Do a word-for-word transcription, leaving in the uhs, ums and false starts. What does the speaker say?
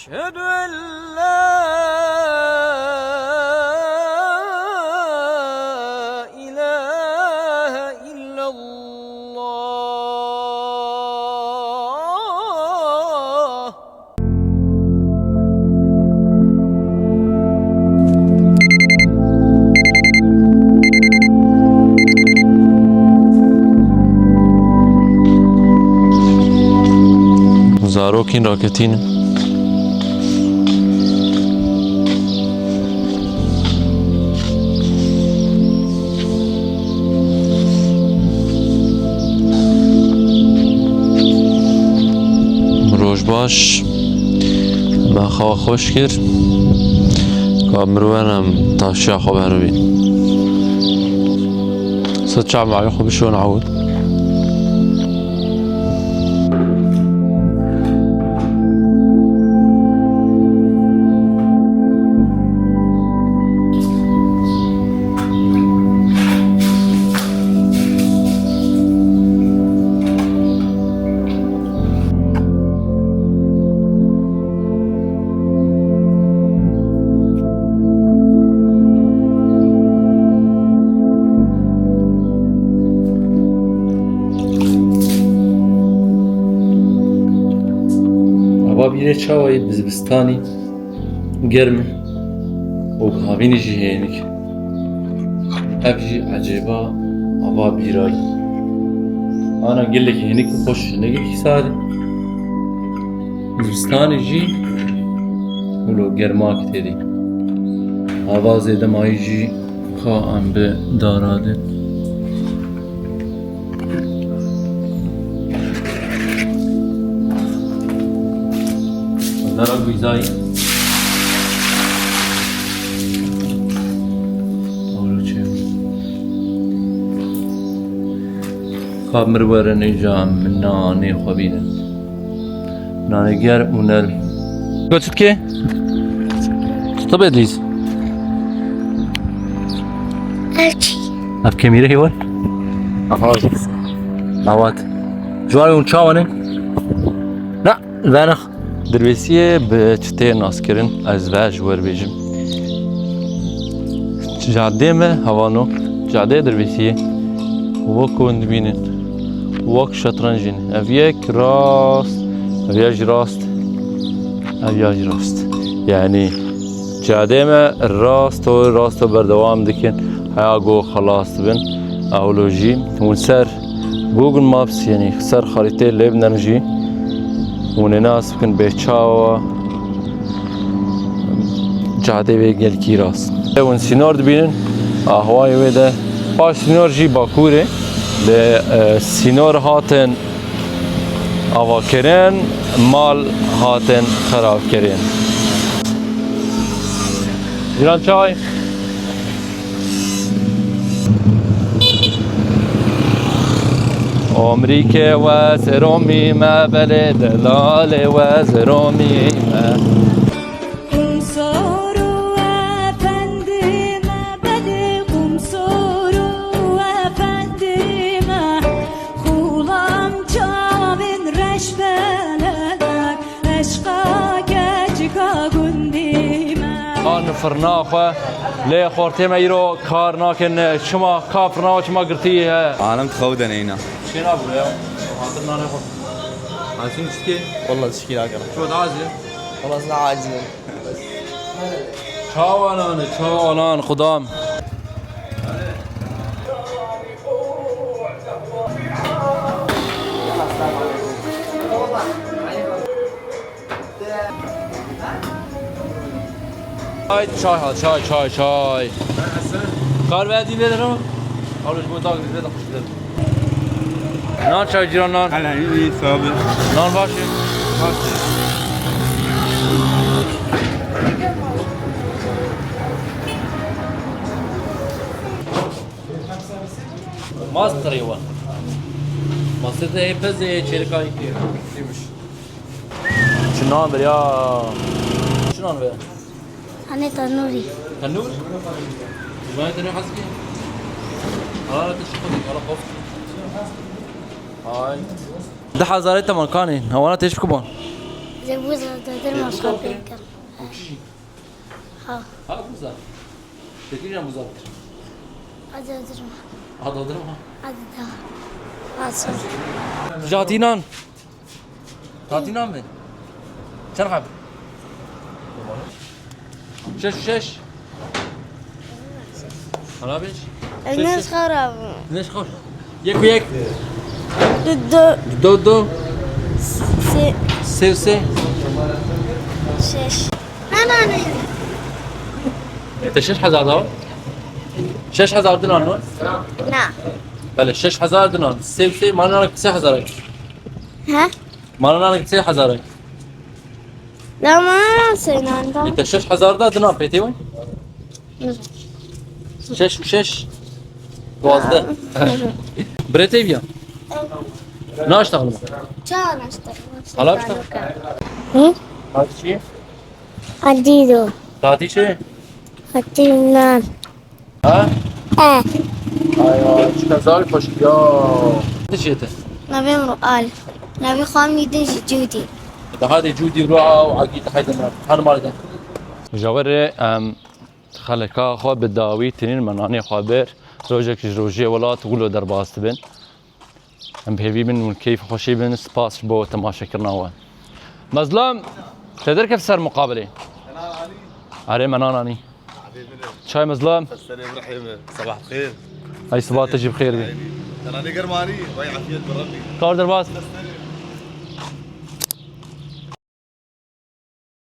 أشهد أن لا إله إلا الله. Zarokên raketîn in. Roj baş. Me xewa xweş kir. Ka mirov em taşiya xwe beribîn. Sed çavê xwe bişon ewil. Ava bîrê çawa ye bi zivistanî germ e û bi havînê jî hênik. Ev jî ecêba ava bîrayî. Ana gelekî hênik û xweş, ne gelekî sar e. Zivistanê jî wilo germak tê de. Ava zêde mayî jî ka em bi dara de. Dara güzel. Doğru çevir. Ka mir werin îca min nanê xwe bînin. Nanê germ û nerm. Go çi dikê? Çi tibê dîz? Ev çi? Ev kemîreyê we? Aha. Awat. Ciwarê hûn çawa ne? Na, venix. Dirbêsiyê bi çi tê naskirin, ez ve ji we re bêjim. Cadê me hevano, cadê Dirbêsiyê. Wek hûn dibînin, wek şetrenc in. Ev yek rast, ev ya jî rast, ev ya jî rast. Yanî cadê me rasto, rasto berdewam dikin. Heya ku xelas dibin, ewlo jî hûn ser Google Maps, yanî ser xarîtê lê bidin jî, hûn ê nas bikin bê çawa cadê wê gelkî rast. Hûn sînor dibînin, ahwayê wê de paş sînor jî Bakur e, lê, e, sînor hatin avakirin, mal hatin xerabkirin. Cîran çay. Omrîkê we ziromî me, belê delalê we ziromî me. Qumsoru efendime, belê Qumsoru efendime. Xulam çavên reşbelek, eşqa keçika gundî me. An firna xwe lê xortê me îro kar nakin. Çima ka firna xwe çima girtî he? Alem dixew de neyna. Çê nabû ya. Hatir nanê xwe. Hatim çikê? Wallah çikî nakirim. Ço dazî? Wallah zina acizim. Çawa nan, çawa nan, xudam. Ay, çay ha, çay, çay, çay. Kar ve dî verin o. Alış bu tak, bize de hoş geldin. Nan çay, cîran, nan. Hala iyi, iyi, sağ olun. Nan baş e? Baş e. Mast qirê wan. Mastê te hê pez ê çêrika yekê. Çi nan bir ya? Çi nan be? Anne tanuri. Tanur? Zimanê te ne hez kê? Hala te şıkı dik, hala kof. Ay. Di hezarê teman kanê, hewana têş bikubon. Dê buza dodurma xwe pê bikim. Ha. Ha buza. Peki yan buza bitir. A dodurma. Ha dodurma. A dida. A sor. Jatinan. Jatinan mi? Çend hab? Şeş şeş. Hala beş. Enes xarab. Neş xor. Yek û yek. Du du. Do do. Se. Se û se. Şeş. Na na ne? Te şeş hezar da. Şeş hezar dinan no? Na. Bele şeş hezar dinan. Se û se manana se hezar. Ha? Manana se hezar. La mana se nan da. Te şeş hezar da dinan pê tê wê? Şeş û şeş. Duwazdeh. Birê tê viya. Naşta hanım. Çağır işte. Hala işte. Hı? Hadi şey. Adido. Tati şey. Hatinan. Ha? E. Ay ay, çika zal hoş ya. Ne şey te? Navê min Al. Navê xwe min din jî Cûdî. Daha de Cûdî Ruha û Agî te hayde na. Hanım hayde. Jawerê em xeleka xwe bi dawî tinîn me nanê xwe bir. Rojek ji rojê welat wilo derbas dibin. Em bi hêvî bin û keyf xweşî bin. Spas ji bo temaşekirina we. Mezlum, te derkev ser muqabilê. Erê me nananî. Çay Mezlum. Selam Rahim. Sabah bixêr. Ay sibat te jî bi xêr be. Tenane germanî, vay afiyet bi Rabbi. Kar derbas.